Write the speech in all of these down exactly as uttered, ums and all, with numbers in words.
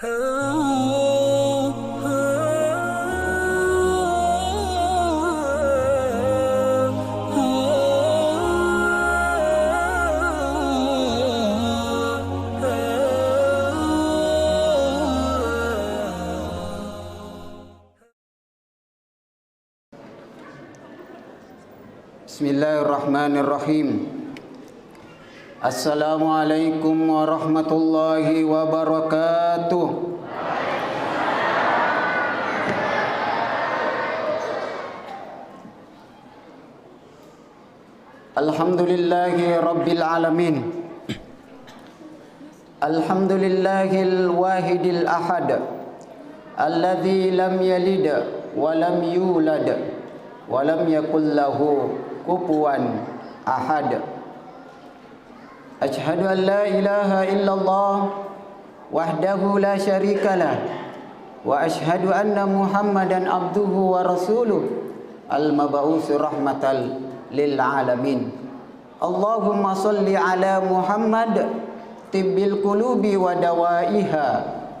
Bismillahirrahmanirrahim. Assalamualaikum warahmatullahi wabarakatuh. Alhamdulillahi rabbil alamin. Alhamdulillahil wahidil ahad, alladzi lam yalid wa lam yulad, wa lam yakul lahu kufuwan ahad. Asyhadu an la ilaha illallah wahdahu la syarikalah, wa asyhadu anna Muhammadan abduhu wa rasuluh, al-mab'usu rahmatal lil alamin. Allahumma shalli ala Muhammad, tibbil qulubi wa dawaiha,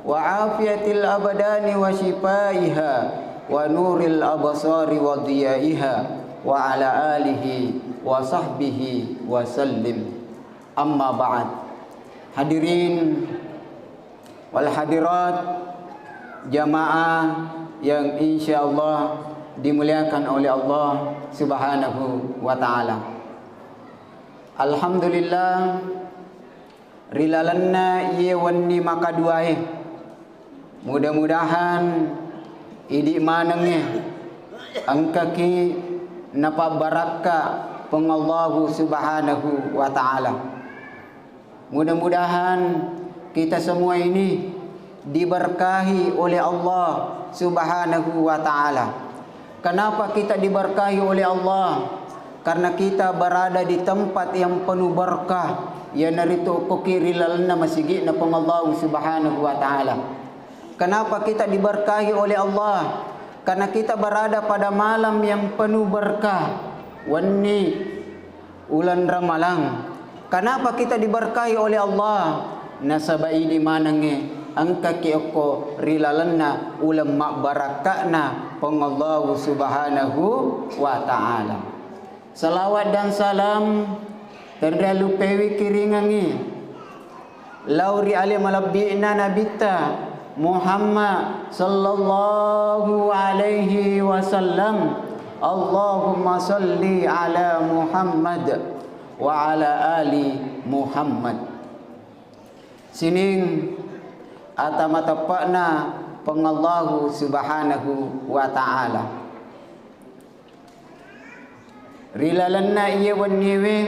wa afiyatil abdani wa syifaiha, wa nuril absari wa dhiyaiha, wa ala alihi wa sahbihi wa sallim. Amma ba'd. Hadirin wal hadirat, jamaah yang insyaallah dimuliakan oleh Allah Subhanahu wa Ta'ala. Alhamdulillah, ri lalenna iye wenni makaduae, mudah-mudahan idi manengnge engkaki napabbarakka Puang Allahu Subhanahu wa Ta'ala. Mudah-mudahan kita semua ini diberkahi oleh Allah Subhanahu wa Ta'ala. Kenapa kita diberkahi oleh Allah? Karena kita berada di tempat yang penuh berkah, iyanaritu okkoki ri lalenna masigi'na Puang Allahu Subhanahu wa Ta'ala. Kenapa kita diberkahi oleh Allah? Karena kita berada pada malam yang penuh berkah, wenni uleng Ramalang. Kenapa kita diberkahi oleh Allah? Nasaba idi manengnge engkaki okko ri lalenna uleng mabbarakka'na Puang Allahu Subhanahu wa Ta'ala. Salawat dan salam tenrialupewi kiringengngi lao ri ale malebbi'na Nabitta Muhammad sallallahu alaihi wasallam. Allahumma salli ala Muhammad wa ala ali Muhammad. Sining ata mateppa'na Puang Allahu Subhanahu wa Ta'ala. Ri lalenna iye wenniewe,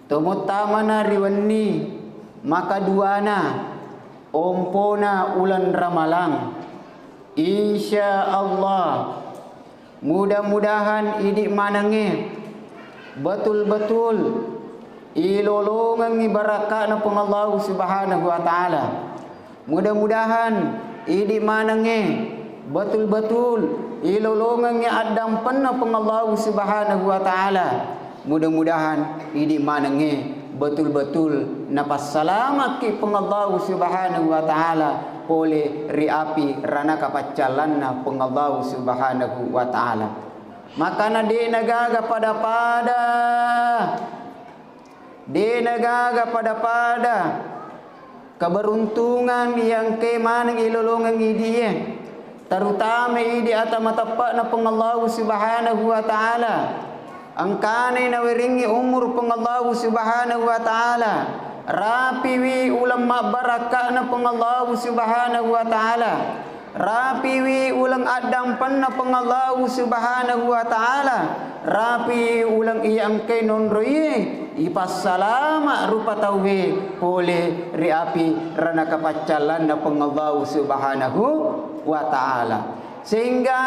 tomuttamana ri wenni makaduana ompona uleng Ramalang. Insya Allah, mudah-mudahan idi manengnge betul-betul ilolongengngi barakka'na Puang Allahu Subhanahu wa Ta'ala. Mudah-mudahan idi manengnge betul-betul ilolongengngi addampenna Puang Allahu Subhanahu wa Ta'ala. Mudah-mudahan idi manengnge betul-betul napassalamakki Puang Allahu Subhanahu wa Ta'ala pole ri api ranaka paccallanna Puang Allahu Subhanahu wa Ta'ala. Makana de'na gaga pada-pada, de'na gaga pada-pada keberuntungan iya engkae maneng ilolongeng idie, terutama idi ata mateppa'na Puang Allahu Subhanahu wa Ta'ala. Engkana nawerengngi umur Puang Allahu Subhanahu wa Ta'ala, rapiwi uleng mabbarakka'na Puang Allahu Subhanahu wa Ta'ala, rapiwi uleng addampenna Puang Allahu Subhanahu wa Ta'ala, rapi uleng iya engkae nonroie, ipassalama rupa tauwe pole ri api ranaka paccallanna Puang Allahu Subhanahu wa Ta'ala. Sehingga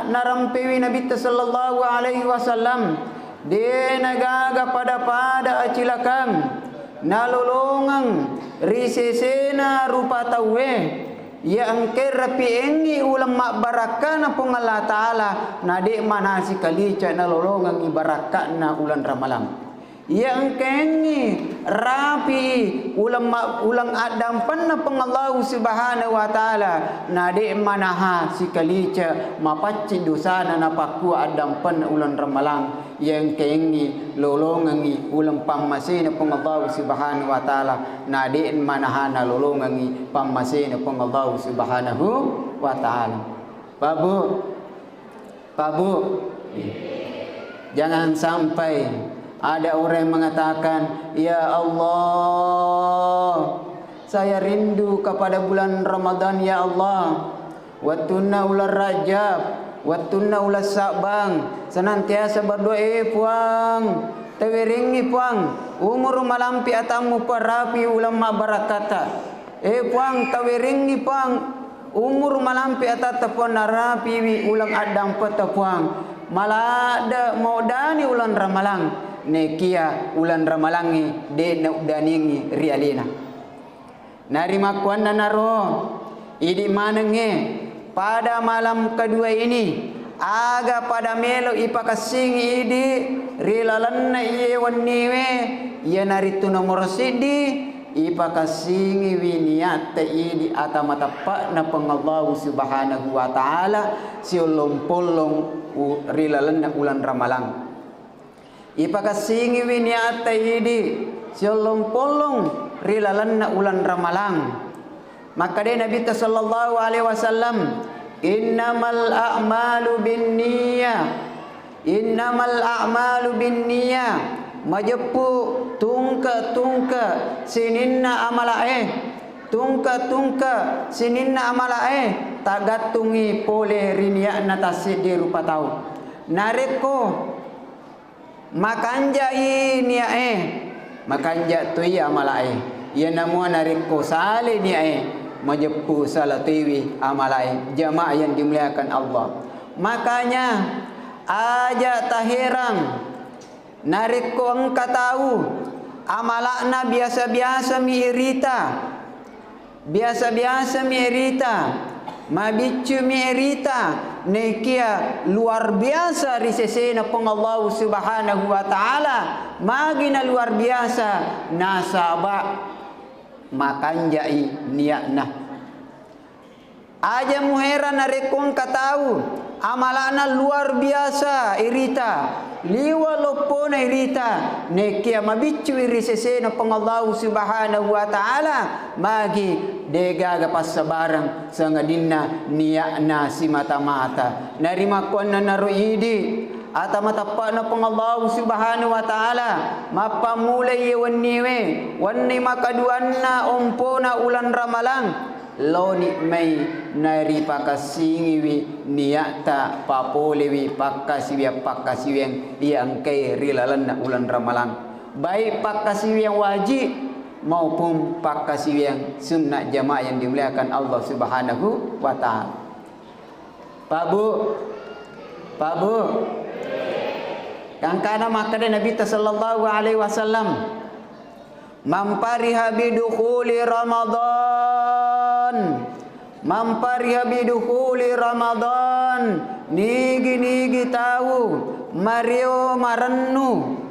narampewi Nabitta sallallahu alaihi wasallam, de'na gaga pada-pada acilakang nalolongeng ri sesena rupa tauwe, iya engkae rapiengngi uleng mabbarakkana Puang Allah Ta'ala, na de' manasi kalica nalolongengngi barakka'na uleng Ramalang. Iya engkaengngi rapi uleng ma-, uleng addampenna Puang Allahu Subhanahu wa Ta'ala, na de' manaha sikalice mapacci dosana napakkua addampenna uleng ramalang. Iya engkaengngi lolongengngi uleng pammasena Puang Allahu Subhanahu wa Ta'ala, na de' manaha nalolongengngi pammasena Puang Allahu Subhanahu wa Ta'ala. Pak Bu, Pak Bu, jangan sampai ada orang yang mengatakan, "Ya Allah, saya rindu kepada bulan Ramadan, ya Allah. Wettunna uleng Rajab, wettunna uleng Sa'bang, senantiasa berdoa, eh Puang, tawerengngi Puang, umur malampi atammu, parapi uleng mabbarakata. Eh Puang, tawerengngi Puang, umur malampi atatta Puang, narapiwi uleng addampetta Puang. Maladde maudani uleng ramalang, nekia uleng ramalangnge de' nauddaningi ri alena." Narimakkuannanaro, idi manengnge, pada malam kedua ini, aga pada melo ipakessingi idi ri lalenna iye wenniwe, iyanaritu nomoro siddi, ipakessingiwi niatta idi ata mateppa'na Puang Allahu Subhanahu wa Ta'ala, siollong-pollong u-, ri lalenna uleng ramalang. Ipakessingiwi niatta idi siollong-pollong ri lalenna uleng ramalang. Makkeda Nabitta sallallahu alaihi wasallam, "Innamal a'malu binniyah. Innamal a'malu binniyah." Majeppu tungke-tungke sininna amalae. Tungke-tungke sininna amalae tagattungi pole ri nia'na tassiddi rupa tau. Narekko makanja'i niae, makanja toi amalae. Iyanamua narekko sale niae, majeppu sala toiwi amalae. Jamaah yang dimuliakan Allah. Makanya, aja taherang narekko engka tau amala'na biasa-biasami irita. Biasa-biasami irita, mabiccumi irita, nekia luar biasa ri sesena Puang Allahu Subhanahu wa Ta'ala, magi na luar biasa, nasaba makanjai niatna. Aja muhera narekko engka tau amala'na luar biasa irita, liwa loppona irita, nekia mabiccui ri sesena Puang Allahu Subhanahu wa Ta'ala, magi degaga passabareng sangadinna nia'na simata-mata. Narimakkuannanaro idi ata mateppa'na Puang Allahu Subhanahu wa Ta'ala, mappammulai iye wenniwe, wenni makaduanna ompona uleng Ramalang, loni mai naripakassingiwi niatta, papolewi pakkasiwiang-pakkasiwiang iya engkae ri lalenna uleng Ramalang, baik pakkasiwiang wajib maupun pakkasiwiang sunnah, jamaah yang dimuliakan Allah Subhanahu wa Ta'ala. Pak Bu, Pak Bu, gangkana makkeda Nabitta sallallahu alaihi wasallam, "Man fariha bidukhuli Ramadan, man fariha bidukhuli Ramadan," nigi-nigi tau mario marennu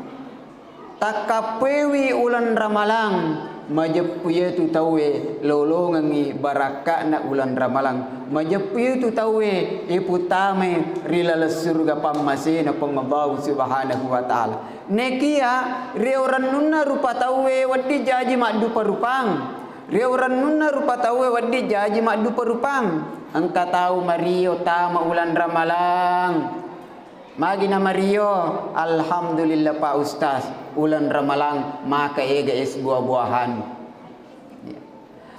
takkappuewi uleng Ramalang, majeppu iyatu tauwe lolongengngi barakka'na uleng Ramalang, majeppu iyatu tauwe iputtamai ri laleng suruga pammasena Puang Allahu Subhanahu wa Ta'ala. Nekia riorennunna rupa tauwe wedding jaji maddupa-rupang. Riorennunna rupa tauwe wedding jaji maddupa-rupang. Engka tau mario tama uleng Ramalang. Magi na mario, "Alhamdulillah Pak Ustaz, uleng Ramalang maka ega es buah-buahan."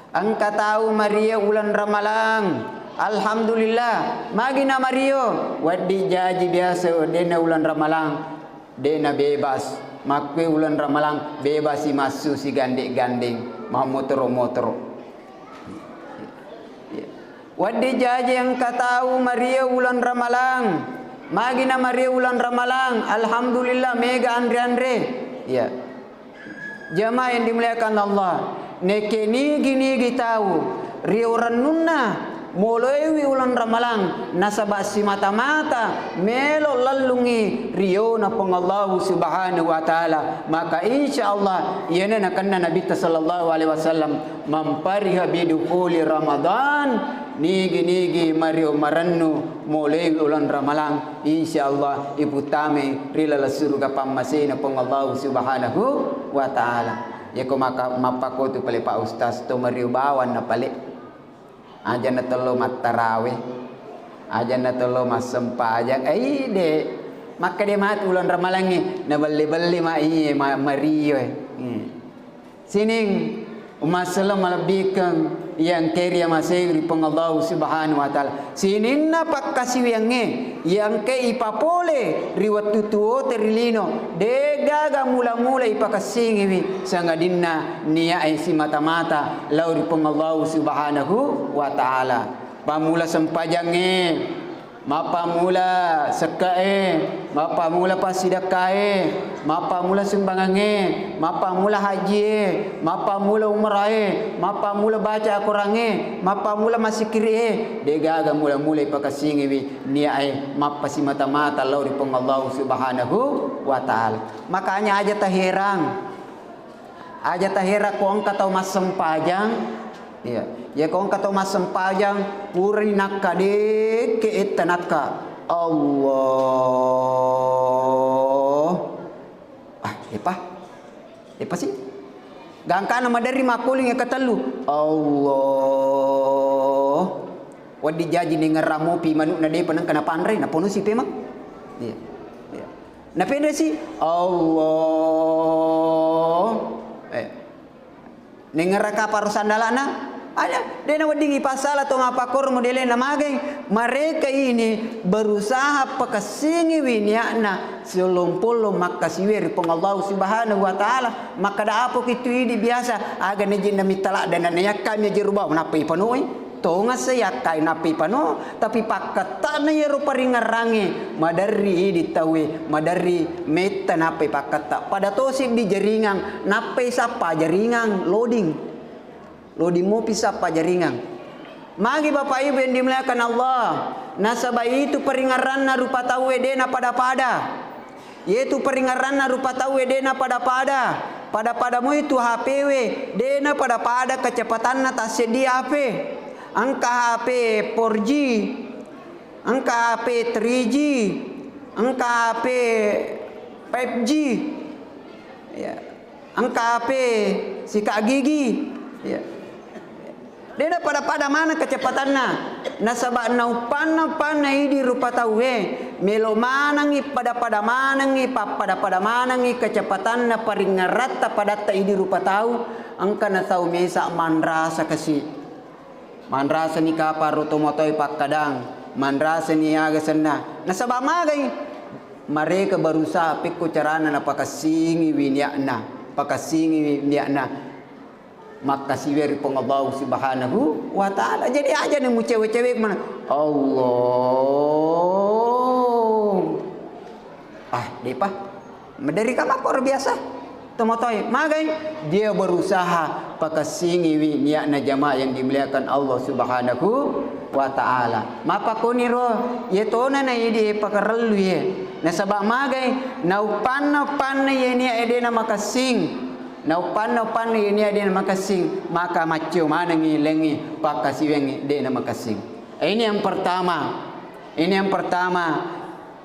Engka tau mario uleng Ramalang, "Alhamdulillah." Magi na mario, wedding jaji biasa, dena uleng Ramalang, dena bebas. Makkue uleng Ramalang bebas i massu sigande-gandeng, mammotoro-motoro. Wedding jaji engka tau mario uleng Ramalang. Magi na mario uleng Ramalang, alhamdulillah, mega anre-anre. Iya. Jamaah yang dimuliakan Allah, nekke nigi-nigi tau riorennunna Moloiwi uleng Ramalang, nasaba simata-mata melo lellungngi riona Puang Allahu Subhanahu wa Ta'ala. Maka insya Allah, iyana nakenna Nabitta sallallahu alaihi wasallam, "Man fariha bidukhuli Ramadan," nigi-nigi mario marennu moloiwi uleng Ramalang, insya Allah iputtamai ri laleng suruga pammasena Puang Allahu Subhanahu wa Ta'ala. Yako maka mappakotu pale Pak Ustaz, to mario bawang na pale. Aja na tello mattarawe, aja na tello massempajang. Ai de, makkeda matu uleng Ramalangnge, nabelli-belli ma iye ma-, mario e. Hmm. Sining umma selleng malebbikeng iya engkae riamasei ri Puang Allahu Subhanahu wa Ta'ala. Sininna pakkasiwiangnge iya engkae ipapole ri wettu tuote ri lino, degaga mula-mula ipakessingiwi, sangadinna niae simata-mata lao ri Puang Allahu Subhanahu wa Ta'ala. Pammula sempajangnge, mappammula sekke'e, mappammula passidekkae, mappammula sumbangangnge, mappammula hajjie, mappammula umrae, mappammula baca Akorangnge, mappammula massikkiri'e, degaga mula-mula ipakessingiwi niae mappasimata-mata lao ri Puang Allahu Subhanahu wa Ta'ala. Makanya aja taherang. Aja taherang ko engka tau massempajang. Iya. Ya ko engka tau massempajang, purani nakka dekke etta nakka. Allah. Ah, epa. Epa sih. Gangkana maderri makkuling yang ketellu. Allah. Wedding jaji nengngerang mopi manu'na depa nengka napanre, naponusi pemeng. Iya. Iya. Napenresi, Allah. Eh. Nengngerang kapang ro sandalana, aja, de nawedding ipassala to mappakkoro modelena magai. Mereka ini berusaha pakessingiwi niatna, siolong-polong makkasiwiang ri Puang Allahu Subhanahu wa Ta'ala. Makkeda apoki tu idi biasa, aga neji namitta ladde na, nayakkami aja rubawa, nappa ipanoi. Tongasse yakkai nappa ipano, tapi pakketta'na iyaro paringngerangnge maderri idi tauwe, maderri metta nappa ipakketta. Pada to siddi jaringang, nappa isappa jaringang loading. Loading mopi sappa jaringang. Magi Bapak Ibu yang dimuliakan Allah, nasaba itu paringngeranna rupa tauwe de napada-pada. Yetu paringngeranna rupa tauwe de napada-pada. Pada-pada moi tu H P we, de napada-pada kecepatanna tasseddi H P. Engka H P four G, engka H P three G, engka H P five G. Ya. Engka H P sikak gigi. Ya. De napada-pada maneng kecepatanna. Nasaba nauppanna-uppanna idi rupa tauwe, melo manengngi pada-pada manengngi, pappada-pada manengngi kecepatanna paringngerratta padatta idi rupa tau, engkana tau mesa manrasa kasi. Manrasani kapang ro tomatoe pakkadang, manrasani aga senna. Nasaba magai? Mereka berusaha pekko carana napakessingiwi niatna, pakessingiwi niatna. Makkasiwiang ri Puang Allahu Subhanahu wa Ta'ala. Jadi aja ni mucewe-cewe mana, Allah. Ah, depa. Maderri ka makkoro biasa. Tomatoe, magai? Dia berusaha pakessingiwi niatna jamaah yang dimuliakan Allah Subhanahu wa Ta'ala. Mappakoniro, ye tona na idi pakarellu ye. Nasaba magai? Nauppanna-uppanna ye niat e de namakessing. Nauppanna-uppanna ye niat de namakessing, maka maccio manengngi lengngi pakkasiwiangngi de namakessing. Ini yang pertama. Ini yang pertama,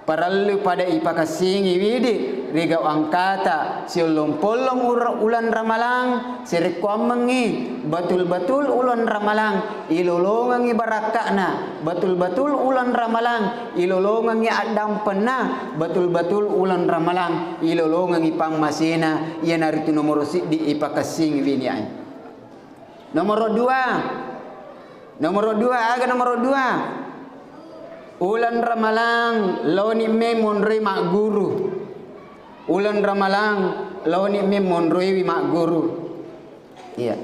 parellu pada ipakessingi widi ri gau engkata siollong-pollong ur-, uleng Ramalang, sirekkuammengngi betul-betul uleng Ramalang ilolongengngi barakka'na, betul-betul uleng Ramalang ilolongengngi addampenna, betul-betul uleng Ramalang ilolongengngi pammasena, iyanaritu nomoro siddi ipakessing winiae. Nomoro dua, nomoro dua, aga nomoro dua? Uleng Ramalang laoni me monroi magguru. Uleng Ramalang laoni me monroiwi magguru. Iya.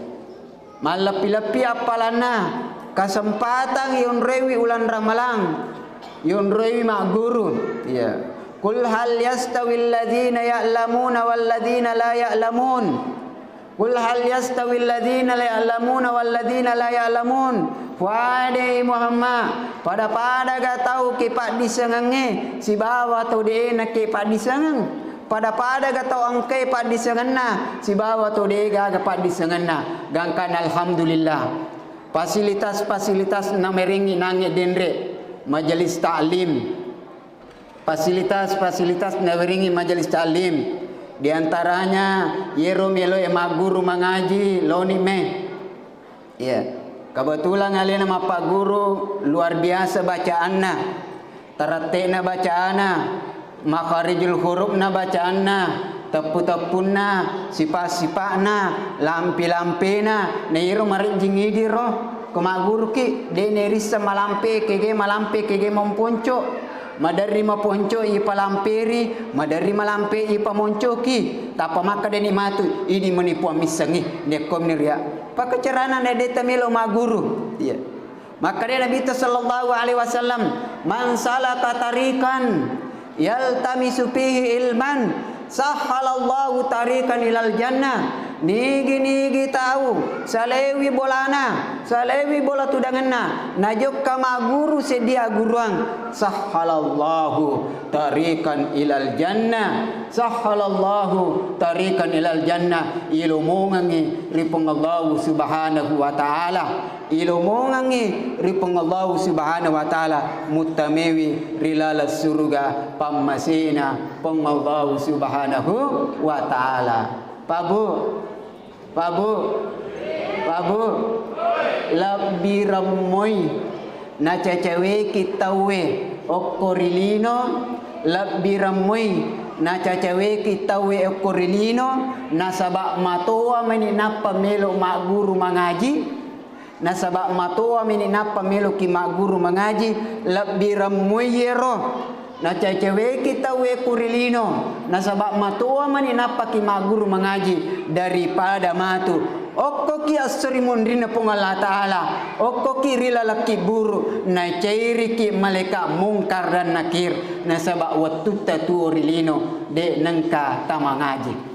Malleppi-leppi appalanna, kesempatan yonroiwi uleng Ramalang, yonroiwi magguru. Iya. Qul hal yastawil ladzina ya'lamuna wal ladzina la ya'lamun. Qul hal yastawil ladzina la ya'lamuna wal ladzina la ya'lamun. Puadai Muhammad, pada-pada ga tau ki paddisengengngé sibawa tau dé'na ki paddisengeng? Pada-pada ga tau engkai paddisengenna sibawa tau dé gaga paddisengenna? Gangkan alhamdulillah, fasilitas-fasilitas naméréngngi nangngé dénré, majelis taklim, fasilitas-fasilitas nawerengi majelis taklim, di antaranya yero meloe magguru mangaji, loni me. Iya. Kebetulan alena mappagguru luar biasa bacaanna, taratte'na bacaana, makharijul hurufna bacaanna, teppu-teppunna, sipa-sipa'na, lampi-lampena, na iyaro marijjing idi ro, ko magguruki, de' nairisseng malampe kege, malampe kege momponco, maderri maponco ipalamperi, maderri malampe ipamoncoki, tappa makkedani matu, idi meni puang missengi, nekkomni ria. Paka carana na de' tamelo magguru. Iya. Makkeda Nabitta sallallahu alaihi wasallam, "Man salaka tariqan yaltamisu fihi ilman, sahhalallahu tariqan ilal jannah." Nigi-nigi tau salewi bolana, salewi bola tudangenna, najokka magguru seddi agguruang, sahhalallahu tariqan ilal jannah, sahhalallahu tariqan ilal jannah, ilomongengngi ri Puang Allahu Subhanahu wa Ta'ala. Ilomongengngi ri Puang Allahu Subhanahu wa Ta'ala, muttamewi ri laleng suruga pammasena Puang Allahu Subhanahu wa Ta'ala. Pabu, pabu, pabu, lebbi remmoi nacacaweki tauwe okko ri lino, lebbi remmoi nacacaweki tauwe okko ri lino, nasaba matoa mani nappa melo magguru mangaji. Nasaba matoa meni nappa meloki magguru mangaji, lebbi remmoi yero. Nacacaweki tauwe ku ri lino, nasaba matoa mani nappaki magguru mangaji daripada matu. Okkoki esso ri munrinna Puang Allah Ta'ala, okkoki ri laleng kibburu, nacairiki malaeka Mungkar dan Nakir, nasaba wettutta tuo ri lino, de' nengka tamangaji.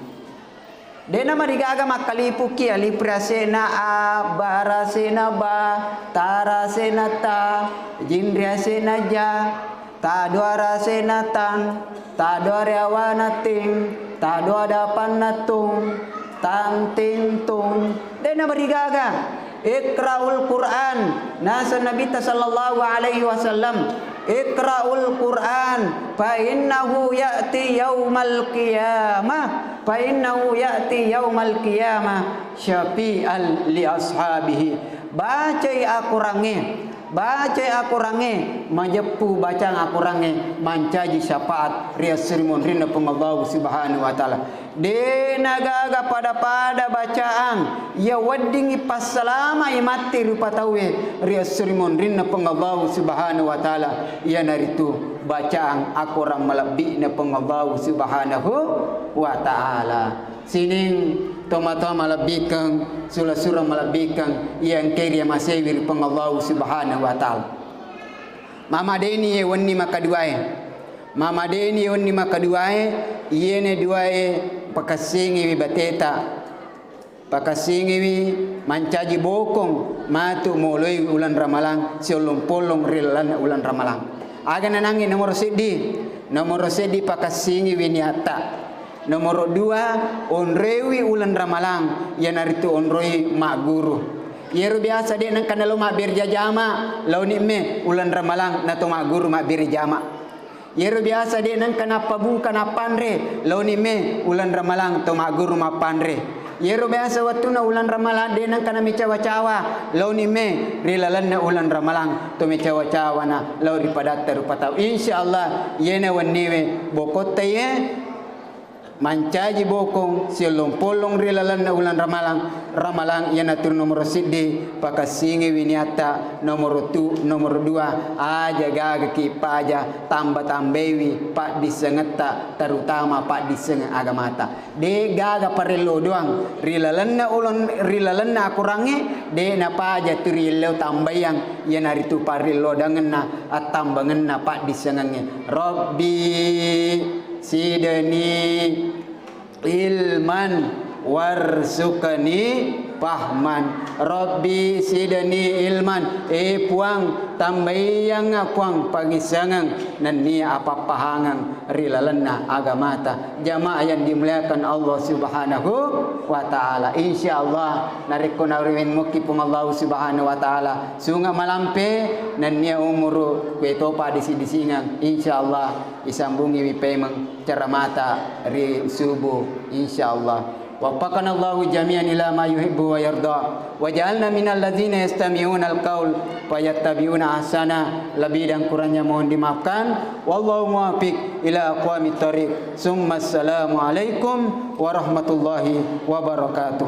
De'na marigaga makkalipuki, alif riase'na a, ba rase'na ba, ta rase'na ta, jim riase'na ja, ta dua rase'na tan, ta dua riawana ting, ta dua dapanna tung, tan ting tung. De'na marigaga. Iqra'ul Qur'an. Naseng Nabitta sallallahu alaihi wasallam, "Iqra'ul Qur'an fa innahu ya'ti yaumal qiyamah, fa innahu ya'ti yaumal qiyamah syafi'an li ashabihi." Bacai Akorangnge, bacai Akorangnge, majeppu bacang Akorangnge mancaji syafaat ri esso ri munrinna Puang Allahu Subhanahu wa Ta'ala. De'na gaga pada-pada bacaang iya weddingngi passalamai matti rupa tauwe ri esso ri munrinna Puang Allahu Subhanahu wa Ta'ala, iyanaritu bacaang akorang malebbi'na Puang Allahu Subhanahu wa Ta'ala. Sining tomatoa malebbikeng, sura-sura malebbikeng, iya engkae riamasewi ri Puang Allahu Subhanahu wa Ta'ala. Mamadeni ye wenni makaduae. Mamadeni ye wenni makaduae, iyene duae pakassingiwi bateta. Pakassingiwi mancaji bokong matu moloi uleng Ramalang, siollong-pollong ri lalenna uleng Ramalang. Aga nanangngi nomoro seddi? Nomoro seddi pakassingiwi niatta. Nomoro dua, onroiwi uleng Ramalang, iyanaritu onroi magguru. Iyaro biasa de' nengka nalo mabbere jama, laoni me uleng Ramalang nato magguru mabbere jama. Iyaro biasa de' nengka nappabuka nappanre, laoni me uleng Ramalang to magguru mappanre. Iyaro biasa wettunna uleng Ramalang de' nengka namicawa-cawa, laoni me ri lalenna uleng Ramalang to micawa-cawana lao ri padatta rupa tau. Insya Allah, iyena wenniwe bokotta iye mancaji bokong siollong-pollong ri lalenna uleng Ramalang. Ramalang iyanatu nomoro siddi, pakassingiwi niatta. Nomoro tu, nomoro dua, aja gagaki paja, tamba-tambaiwi paddissengetta, terutama paddissengeng agamata. De' gaga parello doang ri lalenna uleng, ri lalenna akorangnge, de' napaja tu riello tambaiang, iyanaritu parellodangenna attambangenna paddissengengnge. Rabbi zidni ilman. Warzuqni fahman. Rabbi zidni ilman. Eh Puang, tambaiyangnga Puang pangissengeng nennia apappahangeng ri lalenna agamata. Jamaah yang dimuliakan Allah Subhanahu wa Ta'ala. Insya Allah, narekko narimengki Puang Allah Subhanahu wa Ta'ala, sunga malampe nennia umuru kue topa disi-disingeng. Insya Allah, isambungiwi pemeng ceramata ri subuh, insya Allah. Waffaqanallahu jami'an ila ma yuhibbu wa yarda. Waj'alna minal ladzina yastami'unal qaul fayattabi'una ahsana. Lebih dan kurangnya mohon dimaafkan. Wallahu muwaffiq ila aqwamit thariq. Summa assalamu alaikum warahmatullahi wabarakatuh.